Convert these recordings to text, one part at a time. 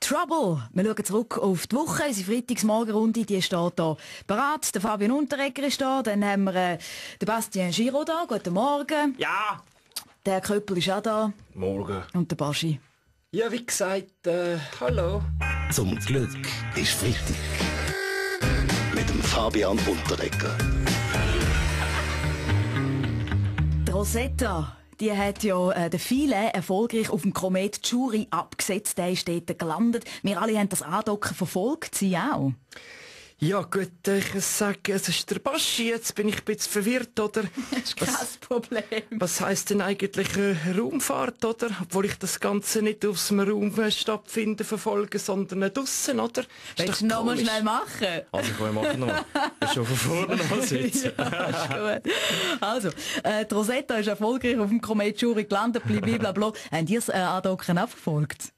Trouble. Wir schauen zurück auf die Woche. Unsere Freitagsmorgenrunde, die steht hier bereit. Der Fabian Unterreger ist da. Dann haben wir den Bastien Giraud da. Guten Morgen. Ja. Der Herr Köppel ist auch da. Morgen. Und der Baschi. Ja, wie gesagt, hallo. Zum Glück ist Freitag. Mit dem Fabian Unterreger. Die Rosetta, die hat ja den Philae erfolgreich auf dem Komet Chury abgesetzt. Der ist dort gelandet. Wir alle haben das Andocken verfolgt. Sie auch? Ja gut, ich sage, es ist der Baschi. Jetzt bin ich ein bisschen verwirrt, oder? Das ist kein Problem. Was heisst denn eigentlich Raumfahrt, oder? Obwohl ich das Ganze nicht aus dem Raum stattfinden verfolge, sondern draussen, oder? Willst du noch mal schnell machen? Also, ich machen nochmal. Schon von vorne ansitzen. Ja, ist gut. Also, die Rosetta ist erfolgreich auf dem Komet Chury gelandet, blablabla. Habt ihr das Andocken auch verfolgt?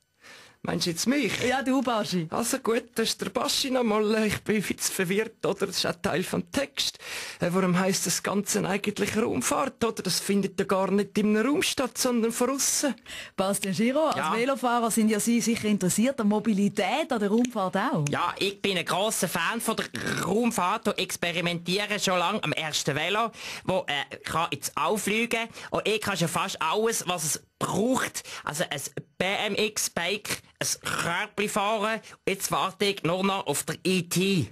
Meinst du jetzt mich? Ja, du, Baschi. Also gut, das ist der Baschi nochmal. Ich bin ein bisschen verwirrt, oder? Das ist auch Teil vom Text. Warum heisst das Ganze eigentlich Raumfahrt, oder? Das findet ja gar nicht im Raum statt, sondern von aussen. Bastien Giraud, als Velofahrer sind ja Sie sicher interessiert an Mobilität, an der Raumfahrt auch. Ja, ich bin ein grosser Fan von der Raumfahrt und experimentiere schon lange am ersten Velo, wo kann jetzt auffliegen und ich kann schon fast alles, was es braucht. Also ein BMX-Bike, ein Körbli fahren. Jetzt warte ich nur noch auf der E.T.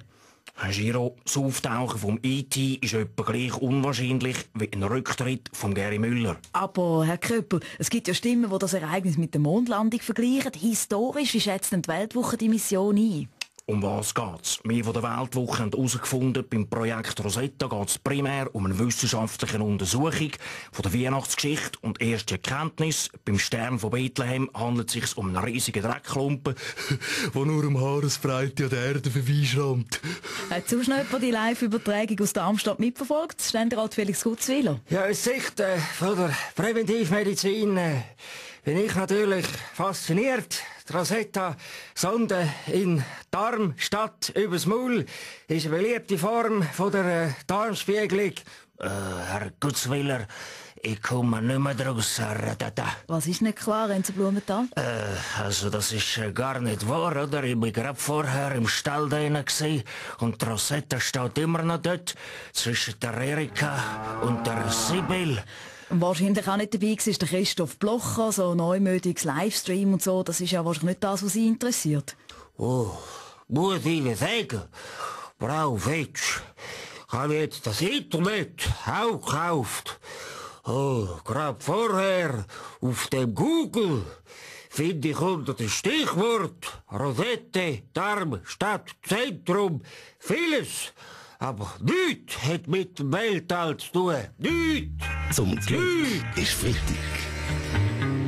Herr Giraud, das Auftauchen vom E.T. ist etwa gleich unwahrscheinlich wie ein Rücktritt von Gary Müller. Aber, Herr Köppel, es gibt ja Stimmen, die das Ereignis mit der Mondlandung vergleichen. Historisch, wie schätzt denn die Weltwoche die Mission ein? Um was geht's? Wir von der Weltwoche haben herausgefunden, beim Projekt Rosetta geht's primär um eine wissenschaftliche Untersuchung von der Weihnachtsgeschichte und erste Erkenntnis. Beim Stern von Bethlehem handelt es sich um einen riesigen Dreckklumpen, der nur um Haaresbreite an der Erde vorbeischrammt. Hat sonst noch jemand die Live-Übertragung aus Darmstadt mitverfolgt? Ständerat Felix Gutzwiller. Ja, aus Sicht von der Präventivmedizin bin ich natürlich fasziniert. Die Rosetta-Sonde in Darmstadt übers Maul ist eine beliebte Form von der Darmspiegelung. Herr Gutzwiller, ich komme nicht mehr draus. Was ist nicht klar, Renzo Blumenthal? Also das ist gar nicht wahr, oder? Ich bin gerade vorher im Stall drinnen gewesen und die Rosetta steht immer noch dort, zwischen der Erika und der Sibyl. Und wahrscheinlich auch nicht dabei war der Christoph Blocher, so neumütiges Livestream und so. Das ist ja wahrscheinlich nicht das, was Sie interessiert. Oh, muss ich sagen, Frau Fetsch, ich habe jetzt das Internet auch gekauft. Oh, gerade vorher auf dem Google finde ich unter dem Stichwort Rosette, Darmstadt, Zentrum vieles. Aber nichts hat mit dem Weltall zu tun. Nichts! Zum Glück ist Freitag.